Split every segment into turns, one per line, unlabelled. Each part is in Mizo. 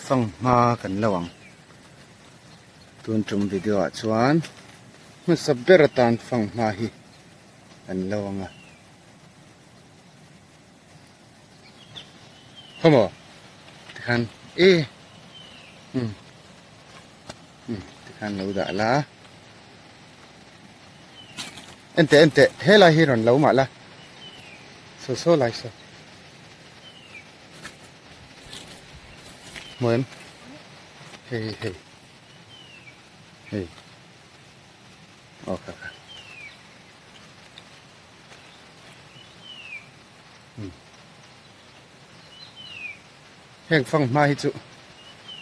Fanghma kan lo ang. Tun tum video ah chuan hmasa ber atan fanghma hi kan lo ang a. Khawmaw tikhan e umm umm tikhan lo dah la enteh enteh helai hi rawn lo mah la saw saw lai saw hmu em hei hei hei aw kha kha. Heng fang hma hi chu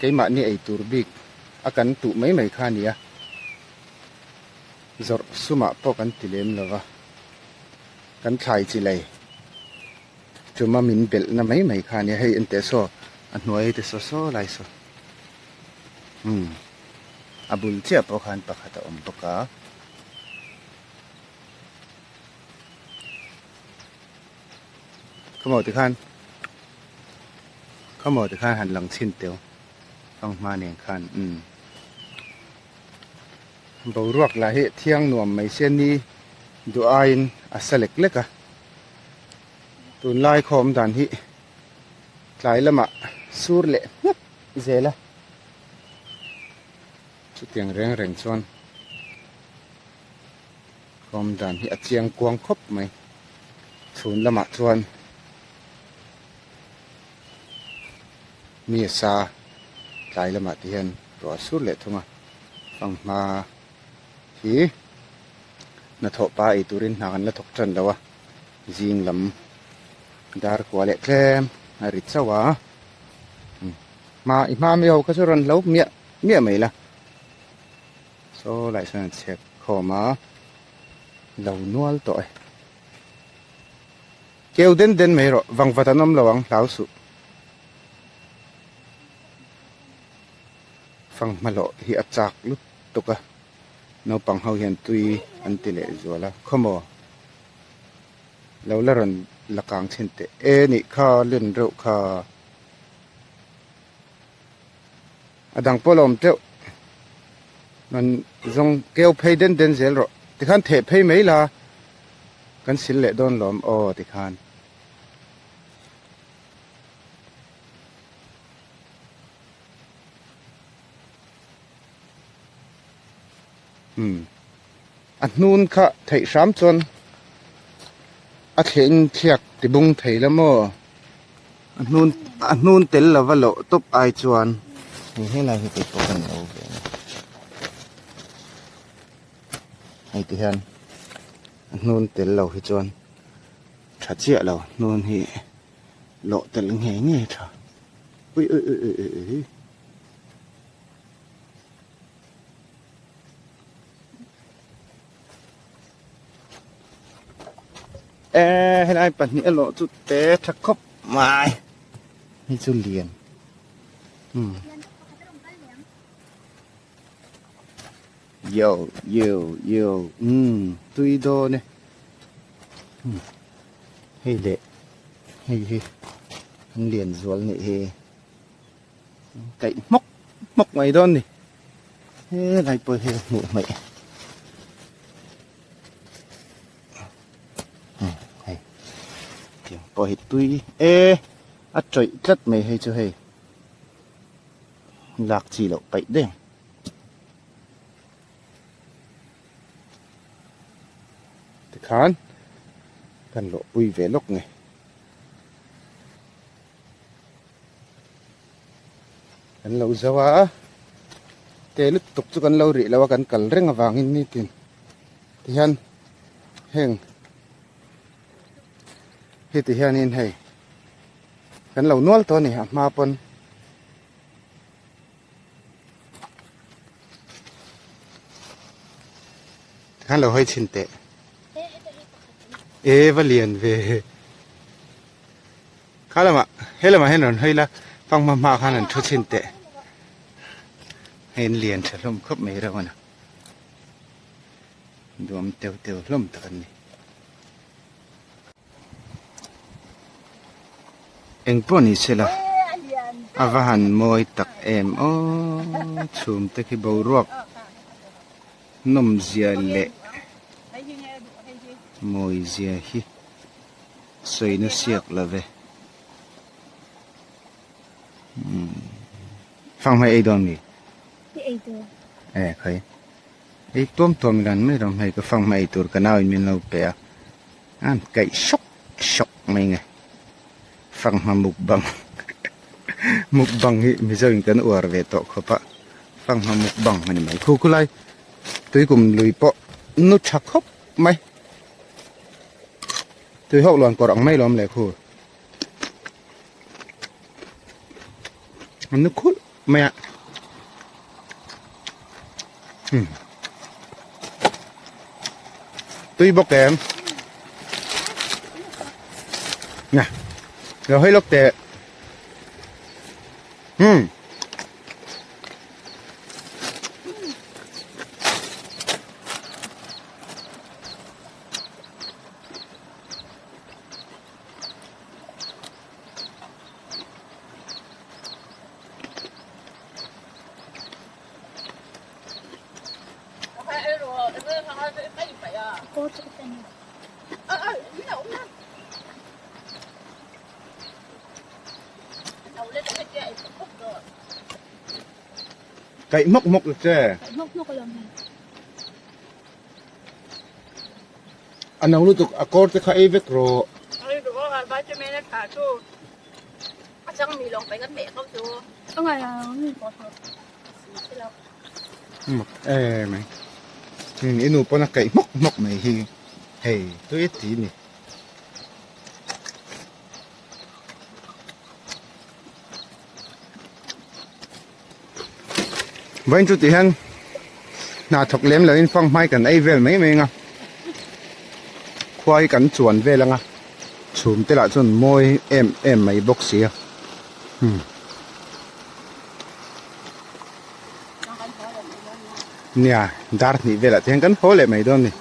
keimahni ei tur bik a kan tuh mai mai kha a ni a, zawrh sumah pawh kan ti lem lo va, kan thlai chi lei tuma min belhna mai mai kha a nia, hei enteh saw a hnuai te saw saw lai saw umm a bul chiah pawh khan pakhat a awm bawk a. Khawmaw tikhan khawmaw tikhan han lang chhin teu fanghma nen khan umm boruak lah hi thiang nuam mai se ni duh aiin a sa lek lek a tunlai khaw awm dan hi tlai lamah sur leh hmek zel a chutiang reng reng chuan. Kawm dan hi a chiang kuang khawp mai. Chhun lamah chuan mi a sa tlai lamah te hian ruah a sur leh thung a. Fanghma hi hnathawh pa ei turin hna kan la thawk tan lo a, zing lam dar kua leh tlem a ri chauh a. Hma i hma mi ho kha chu rawn hlo miah miah mai la. Saw lai sawn an chhek khawm a, lo nual tawh e. Keu den den mai rawh, vangvat an awm lo ang, hlau suh. Fanghma hlawh hi a chak lutuk a, naupang ho hian tui an ti leh zual a, khawmaw lo la rawn la kang chhin teh e nih kha len reuh kha. A dang pawh la awm teuh. Rawn zawng keu phei den den zel rawh. Tikhan theh phei mai la kan sil leh dawn lawm aw tikhan. Umm a hnun kha theih hram chuan a thleh in thliak ti bung thei la maw a hnun a hnun tel lova loh tawp ai chuan hei helai hi kei pawh ka ni lo ve a hei ti hian a hnun tel lo hi chuan tha chiah lo hnun hi loh tel ngei ngei tha ui ui ui ui ui ui. E helai pahnih a lawh chu te tha khawp mai hei chu lian umm yo yo yo umm tui dawn e umm hei leh hei hi an lian zual nih hi. Kaih hmawk hmawk mai dawn ni. Helai pawh hi hmuh hmaih. Hei tiang pawh hi tui e a tawih tlat mai hei chu hei lak chi loh paih daih ang. Tikhan kan lawh pui ve lawk nge. Kan lo zo a, te lutuk chu kan lo rih lo a kan kal reng avangin nitin tihian heng heti hianin hei kan lo nual tawh a ni a hma pawn. Tikhan lo hawi chhin teh e va lian ve. Kha lamah he lamah hian rawn hawi la fanghma hmaah khan an thu chhin teh hei an lian tha hlawm khawp mai reuh a ni duam teu teu hlawm tak an ni. Engpawh ni se la. A va han mawi tak em aw chhum te khi boruak nawm zia leh mawi zia hi sawina siak lo ve fanghmai ei dawn mi? E khawi ei tuam tuam ila an mai lo hei ka fanghmai ei tur ka nau in min lo pe a an kaih sawk sawk mai nge. Fanghma mukbang mukbang hi Mizo in kan uar ve tawh khawp a, fanghma mukbang a ni mai. Khu khu lai tuikum lui pawh nu tha khawp mai. Tui hawk luan kawr ang mai lawm le khu. A nu khulh mai a. Hmm. Tui bawk em. Nè. Rồi hơi lốc tệ. Hmm. Kaih hmawk hmawk la che. A no lutuk a kawr te kha ei vek rawh. Mak em mai. I nu pawn a kaih hmawk hmawk mai hi hei tui ti ni. Vawiin chu tih hian hna thawk lem loin fanghmai kan ei vel mai mai ang a, khua hi kan chuan vel ang a, chhum te lah chuan mawi em em mai bawk si a hmm. Nia dar hnih velah te hian kan haw leh mai dawn a ni.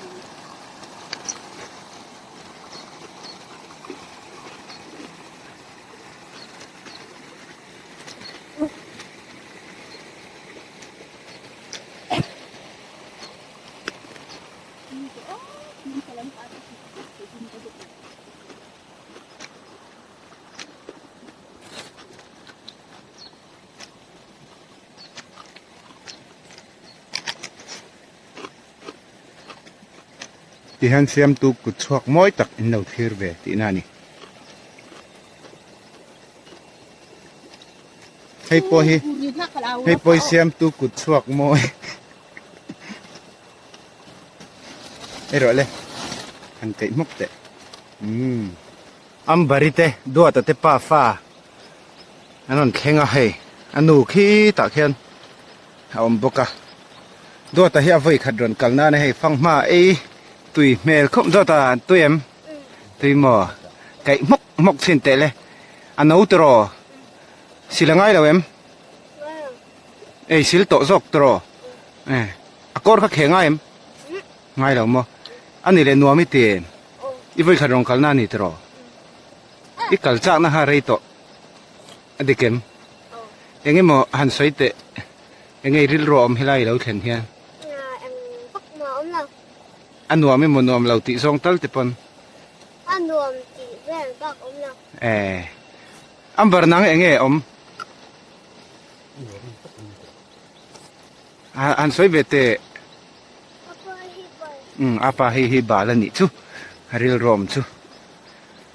Tihian siamtu kut chhuak mawi tak in lo thlir ve tihna a ni. Hei pawh hi hei pawh hi siamtu kut chhuak mawi erawh le han keih hmawk teh umm Ambari te Duata te pa fa an rawn thleng a hei a nu khi tah khian a awm bawk a Duata hi a vawi khat rawn kal nan a hei fanghma ei tui hmel khawp Duata tui em tui maw kaih hmawk hmawk chhin teh le a no tawh sil a ngai lo em ei sil tawh zawk tawh e a kawr kha kheh ngai em ngai lo maw a ni leh nuam i ti em i vawi khat rawn kalna a ni tawh i kal chakna kha rei tawh a dik em eng emaw han sawi teh eng nge i rilru a awm helai i lo thlen hian a nuam emaw nuam lo tih zawng tal te pawn.
A nuam tih vel bak awm lo.
Eh. Amber nang eng nge awm? Han sawi ve teh. Um apa hei hi bal a nih chu. A rilru awm chu.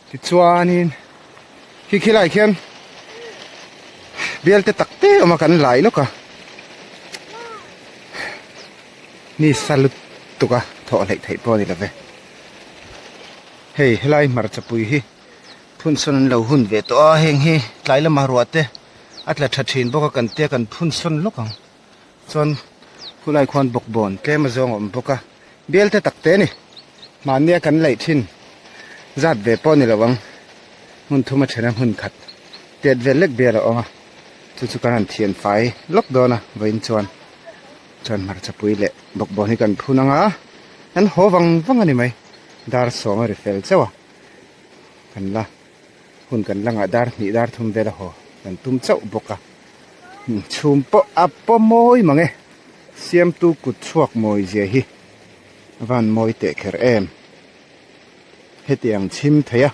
Tichuanin khi khi lai khian bial te tak te awm a kan lai lawk a. Ni sa lutuk a thawh hleih theih pawh a ni lo ve. Hei helai hmarcha pui hi phun sawn an lo hun ve tawh a heng hi tlai lama ruah te a tla tha thin bawk a kan tia kan phun sawn lawk ang chuan khulai khuan bawkbawn tlem a zawng a awm bawk a bial te tak te a ni mahnia kan laih thin zat ve pawh a ni lo ang hmun thum a then a hmun khat tiat vel lek bial a awm a chu chu kan han thian fai lawk dawn a vawiin chuan. Chuan hmarcha pui leh bawkbawn hi kan phun ang a, kan haw vang vang a ni mai. Dar sawm a ri fel chauh a, kan la hun kan la ngah dar hnih dar thum vel a haw. Kan tum chauh bawk a, chhum pawh a paw mawi mang e, siamtu kut chhuak mawi zia hi a van mawi teh kher em. Hetiang chhim thei a,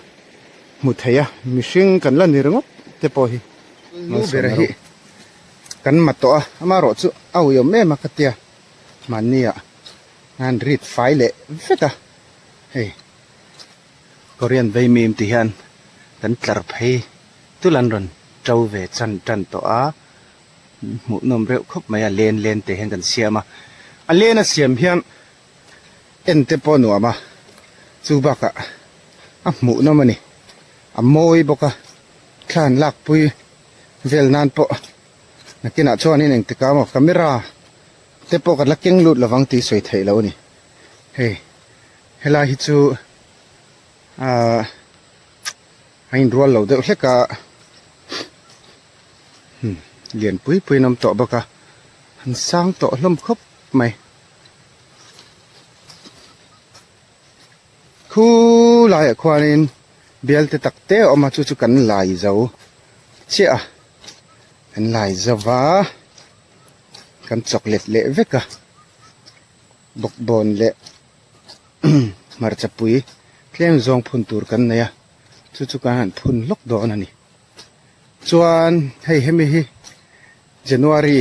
hmu thei a, mihring kan la ni ringawt te pawh hi nu ber hi kan ma tawh a, amaherawh chu a uiawm em a ka tia mahni ah an rit fai leh vek a hei. Korean vaimim ti hian kan tlar phei tul an rawn to ve chan tan tawh a, hmuhnawm reuh khawp mai a len len te hian kan siam a, a len a siam hian en te pawh a nuam a, chu bakah a hmuhnawm a ni, a mawi bawk a, thla an lakpui vel nan pawh nakinah chuanin engtikah emaw camera te pawh kan la keng lut lovang tih sawi theih loh a ni, hei. Helai hi chu ahh a inrual lo deuh hlek a hmm lian pui pui an awm tawh bawk a an sang tawh hlawm khawp mai khu laiah khuanin bial te tak te a awm a chu chu kan lai zo chiah a kan lai zo va kan chawk let leh vek a. Bawkbawn leh hmarcha pui tlem zawng phun tur kan nei a, chu chu kan han phun hlawk dawn a ni. Chuan hei hemi hi January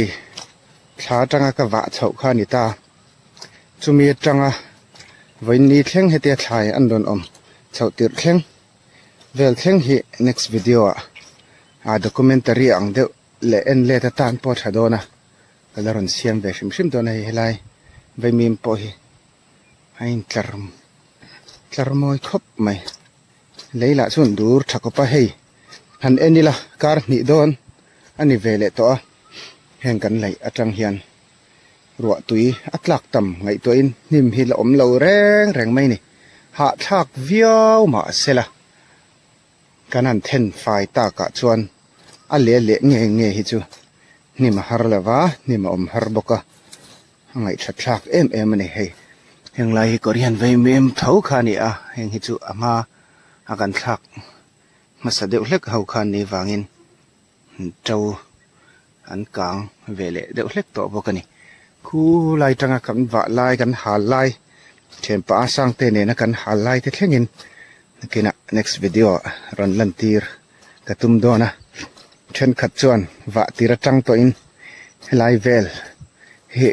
thla atanga ka vah chhoh kha a ni ta, chumi atanga vawiin thleng hetia thlai an rawn awm chhoh tirh thleng vel thleng hi next video ah a documentary ang deuh leh en let atan pawh a tha dawn a. Ka la rawn siam ve hrim hrim dawn a hei helai vaimim pawh hi a intlar tlar mawi khawp mai lei lah chuan dur tha khawp a hei han en ila kar hnih dawn a ni ve leh tawh a heng kan laih atang hian ruah tui a tlak tam ngaihtuahin hnim hi la awm lo reng reng mai a ni hahthlak viau mahsela. Kan han then fai takah chuan a leh leh nge nge hi chu hnim a har lo va, hnim a awm har bawk a, a ngaihthat thlak em em a ni hei. Heng lai hi Korean vaimim tho kha a ni a, heng hi chu a hma a kan thlak hmasa deuh hlek ho kha an nih vangin to an kang ve leh deuh hlek tawh bawk a ni. Khu lai tanga kan vah lai kan hal lai thianpa a sangte nena kan hal lai te thlengin nakinah next video ah rawn lan tir ka tum dawn a. Thenkhat chuan vah tir atang tawhin helai vel hi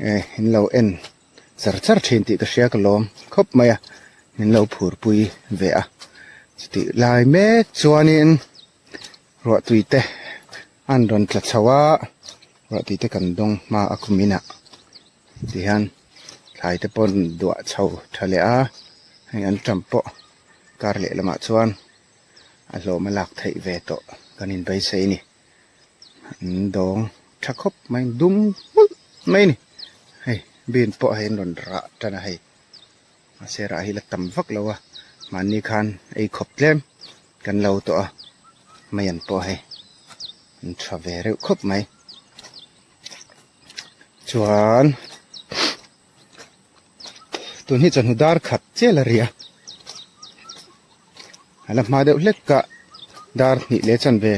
eh in lo en char char thin tih ka hria ka lawm khawp mai a min lo phurpui ve a. Chutih lai mek chuanin. Ruahtui te an rawn tla chho a, ruahtui te kan dawng hma a kum inah tihian thlai te pawh an duah chho tha leh a, hei an ṭam pawh kar leh lamah chuan a hlawm a lak theih ve tawh kan inbeisei a ni, an dawng tha khawp mai dum nghulh mai a ni, hei bean pawh hei an rawn rah tan a hei. Mahse rah hi la tam vak lo a, mahni khan ei khawp tlem kan lo tawh a, mai an pawh hei an tha ve reuh khawp mai. Chuan tun hi chawhnu dar khat chial a ri a, a la hma deuh hlek a, dar hnih leh chuan ve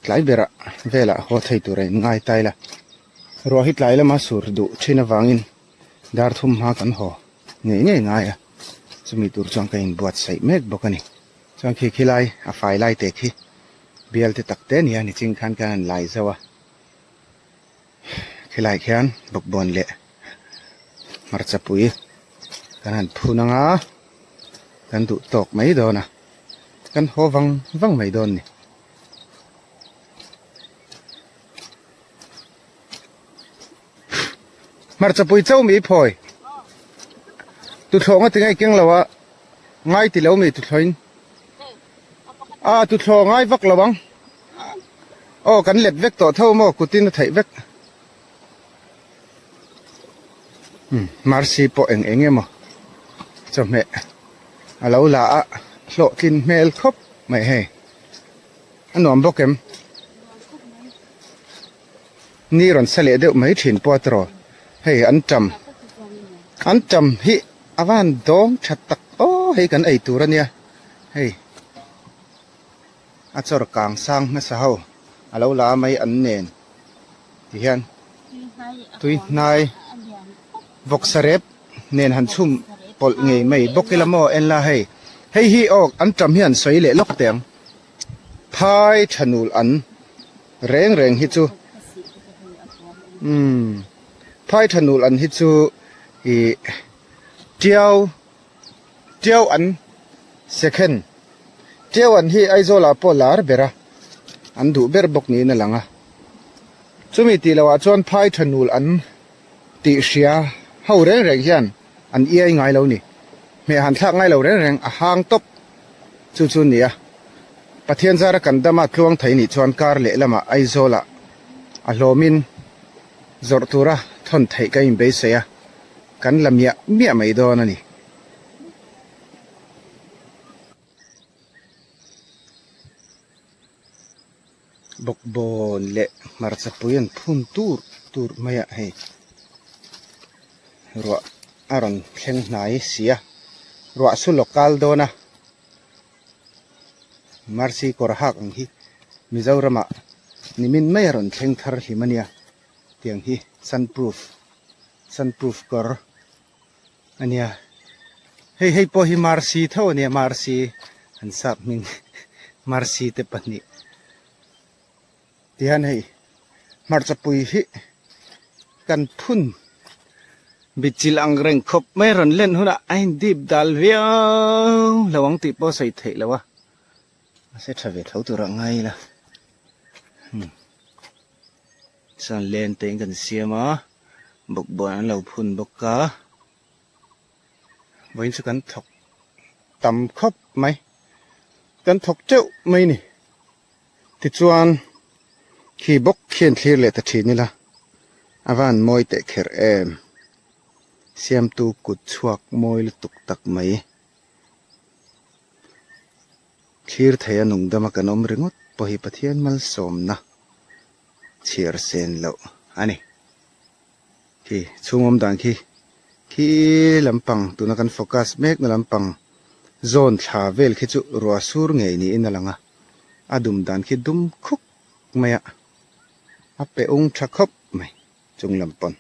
tlai berah velah haw thei tur a inngai ta ila, ruah hi tlai lama sur duh thin avangin. Dar thum hma kan haw ngei ngei ngai a, chumi tur chuan ka inbuatsaih mek bawk a ni. Chuan khi khi lai a fai lai te khi bial te tak te a ni a, nichin khan khan an lai zauh a, khilai khian bawkbawn leh hmarcha pui kan han phun ang a, kan duh tawk mai dawn a, kan haw vang vang mai dawn a ni. Hmarcha pui chauh mi phawi tuthlawh nga ti ngai keng lo a ngai ti lo mi tuthlawhin a tuthlawh ngai vak lo ang aw kan let vek tawh tho maw kutin a theih vek hmm marsi pawh eng eng emaw chawhmeh a lo la a hlawhtlin hmel khawp mai hei a nuam bawk em. Ni rawn sa leh deuh mai thin pawh a tiraw hei an tam an tam hi a van dawng tha tak aw hei kan ei tur a nia hei. A chawr kang sang hmasa ho a lo la mai an nen ti hian tui hnai vawksa rep nen han chhum pawlh ngei mai bawk ila maw en la hei hei hi aw an tam hian sawi leh lawk teh ang phai thanul an reng reng hi chu umm phai thanul an hi chu ih tiau Tiau an second Tiau an hi Aizawl ah pawh lar ber a, an duh ber bawk niin a lang a. Chumi tih loh ah chuan phai tha nul an tih hria ho reng reng hian an iai ngai lo ni. Hmeh han thlak ngai lo reng reng a hang tawp chu chu ni a. Pathian zara kan dama tluang thei nih chuan kar lehlamah Aizawl ah a hlawmin zawrh tura thawn theih ka inbeisei a. Kan la miah miah mai dawn a ni. Bawkbawn leh hmarcha pui an phun tur tur mai a hei ruah a rawn thleng hnai si a ruah su local dawn a Mercy kawr hak ang hi Mizoramah nimin mai a rawn thleng thar hlim a nia tiang hi sunproof. Sunproof kawr a nia hei hei pawh hi Marcy tho a nia Marcy an sap hming Marcy te pahnih tihian hei hmarcha pui hi kan phun bitchilh ang reng khawp mai rawn len hunah a indip dal viau lo ang tih pawh a sawi theih loh a mahse tha ve tho tur a ngai ila hmm. Chuan len te in kan siam a, bawkbawn an lo phun bawk a, vawiin chu kan thawk tam khawp mai, kan thawk teuh mai a ni. Tichuan khi bawk khian thlir leh ta thin ila, a van mawi teh kher em, siamtu kut chhuak mawi lutuk tak mai. Thlir thei a nungdama kan awm ringawt pawh hi Pathian malsawmna chhiar sen loh a ni. Khi chhung awm dan khi khi lampang tuna kan focus mekna lampang zawn thla vel khi chu ruah sur ngei niin a lang a, a dum dan khi dum khuk mai a, a pe ung tha khawp mai chung lam pawn.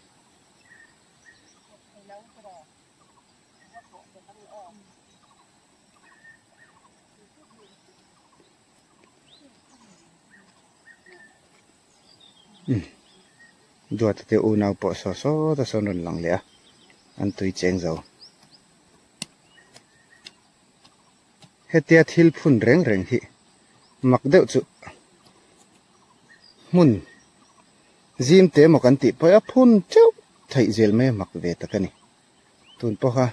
Duata te unau pawh saw sawt a sawn rawn lang leh a an tui cheng zo hetia thil phun reng reng hi mak deuh chu hmun zim te emaw kan tih pawh a phun teuh theih zel mai a mak ve tak a ni. Tun pawha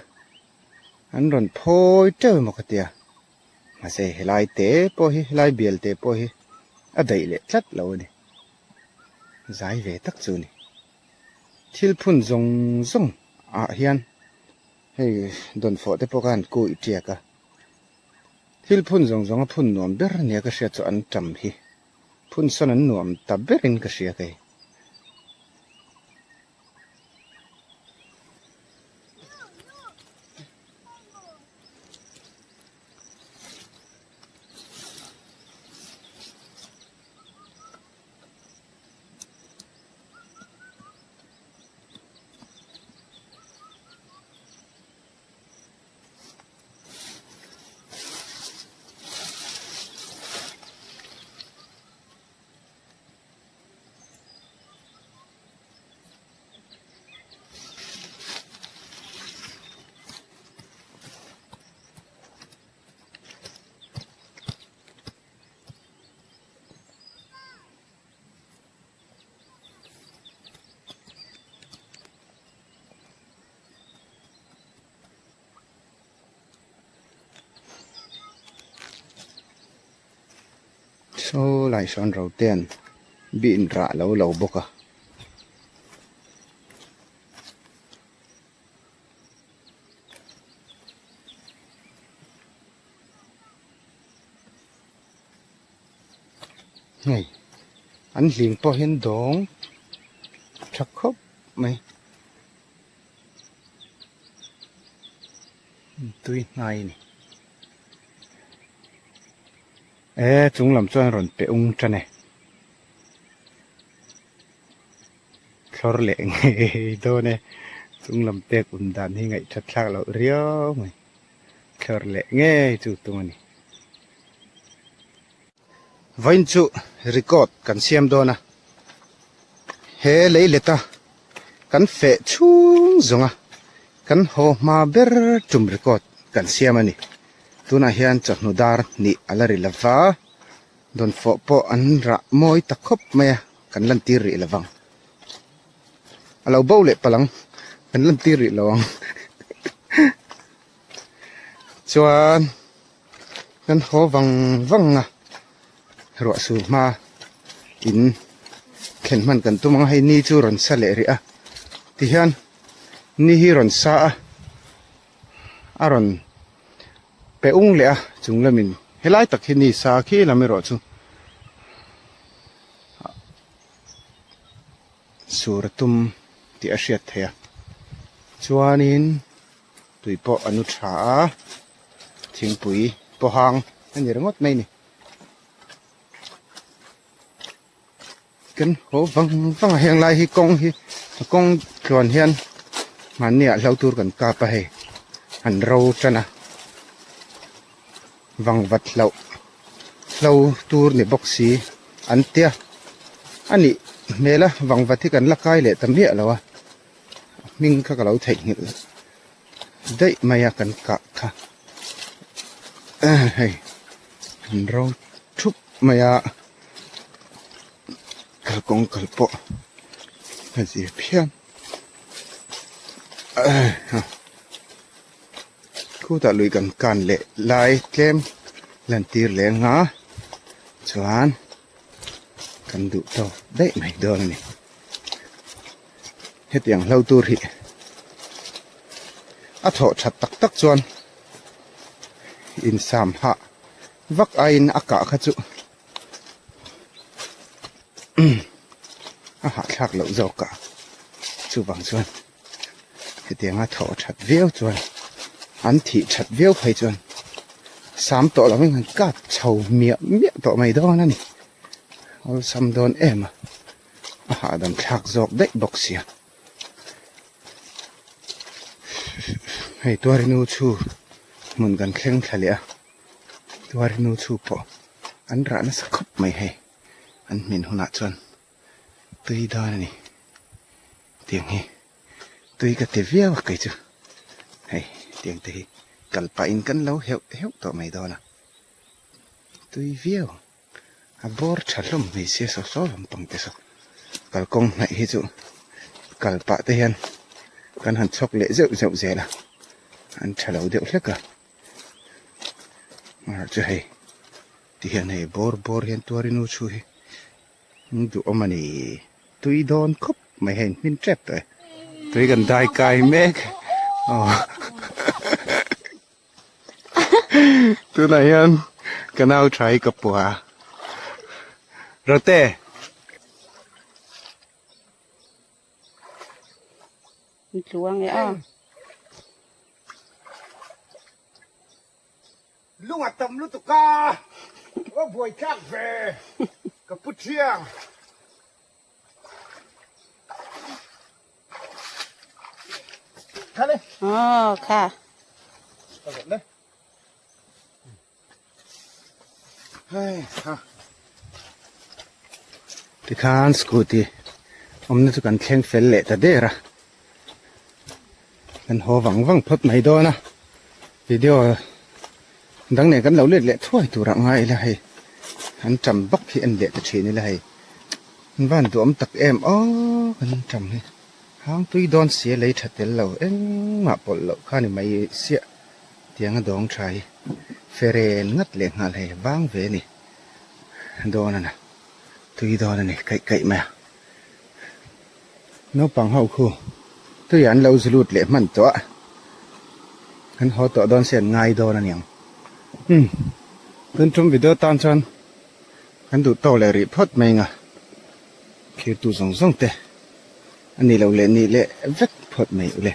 an rawn phawi teuh emaw ka tia mahse helai te pawh hi helai bial te pawh hi a daih leh tlat lo a ni zai ve tak chu a ni thil phun zawng zawng ah hian hei dawnfawh te pawh khan kuih tiak a thil phun zawng zawng a phun nuam ber nia ka hriat chu an tam hi phun sawn an nuam ta berin ka hria kei. Saw lai sawn ro ten bean rah lo lo bawk a. Hei an hling pawh hian dawng tha khawp mai. Tui hnai a ni. E chung lam chuan rawn pe ung tan e. Thlawr leh ngei dawn e. Chung lam pek un dan hi ngaihthat thlak loh riau mai. Thlawr leh ngei chu tum a ni. Vawiin chu record kan siam dawn a. He lei let a kan feh chhung zawng a kan haw hma ber tum record kan siam a ni. Tunah hian chawhnu dar hnih a la ri lo va, dawnfawh pawh an rah mawi ta khawp mai a, kan lantir rih lo vang. A lo bo leh palh ang, kan lantir rih lo ang. Chuan kan haw vang vang a, ruah sur hma in thlen hman kan tum ang a, hei ni chu rawn sa leh rih a, tihian ni hi rawn sa a. A rawn pe ung leh a chung lamin helai tak hi ni sa khi lam erawh chu sur a tum tih a hriat theih a chuanin tui pawh a nu tha a thingpui pawh hang a ni ringawt mai a ni. Kan haw vang vang a heng lai hi kawng hi a kawng tluan hian mahni ah hlo tur kan kap a hei an ro tan a vang vat hloh hlo tur ni bawk si an tia a nih hmel a vang vat hi kan la kai leh ta miah lo a a hming kha ka lo theihnghilh daih mai a kan kah kha hei an ro thup mai a kalkawng kal pawh a zir phian khutah lui kan kan leh lai tlem lan tir leh anga chuan kan duh tawk daih mai dawn a ni. Hetiang hlo tur hi a thawh that tak tak chuan insam hah vak aiin a kah kha chu a hahthlak loh zawk a, chuvang chuan hetianga thawh that viau chuan an thih that viau phei chuan sam tawh lovin an kap chho miah miah tawh mai dawn a ni, awlsam dawn em a. A hahdam thlak zawk daih bawk sia. Hei Tuarinu chhu hmun kan thleng thla leh a, Tuarinu chhu pawh an rah nasa khawp mai hei, an hmin hunah chuan tui dawn a ni. Tiang hi tui ka ti viau a kei chu, hei tiang te hi kal pahin kan lo heuh heuh tawh mai dawn a, tui viau. A bawr tha hlawm mai sia saw saw lampang te saw kalkawng hnaih hi chu kal pah te hian kan han chhawk leh zeuh zeuh zel a an tha lo deuh hlek a amaherawhchu chu hei ti hian hei bawr bawr hian tuarin u chhu hi an duhawm a ni tui dawn khawp mai hei an hmin tep tawh e tui kan dai kai mek aw. Tunah hian ka nau tha hi ka pua a Rote.
Tluang e a.
Lung a tam lutuk a va buai thlak ve ka pu thiang.
Ờ kha.
Tikhan scooty awmna chu kan thleng fel leh ta der a, kan haw vang vang phawt mai dawn a, video dang nen kan lo let leh thuai tur ah ngai ila hei an tam bawk hi en leh ta thin ila hei. An van duhawm tak em aw kan ṭam hi hang tui dawn si a lei ṭha tel lo engmah pawlh loh kha ni mai siah tiang a dawng ṭha hi feren ngat leh nghal hei vang ve a ni dawn a na tui dawn a ni kaih kaih mai a naupang ho khu tuiah an lo zu lut leh hman tawh a an haw tawh dawn se an ngai dawn a niang umm tun tum video tan chuan. Kan duh tawk leh rih phawt mai anga thirtu zawng zawng te a nih loh leh nih leh vek phawt mai ule.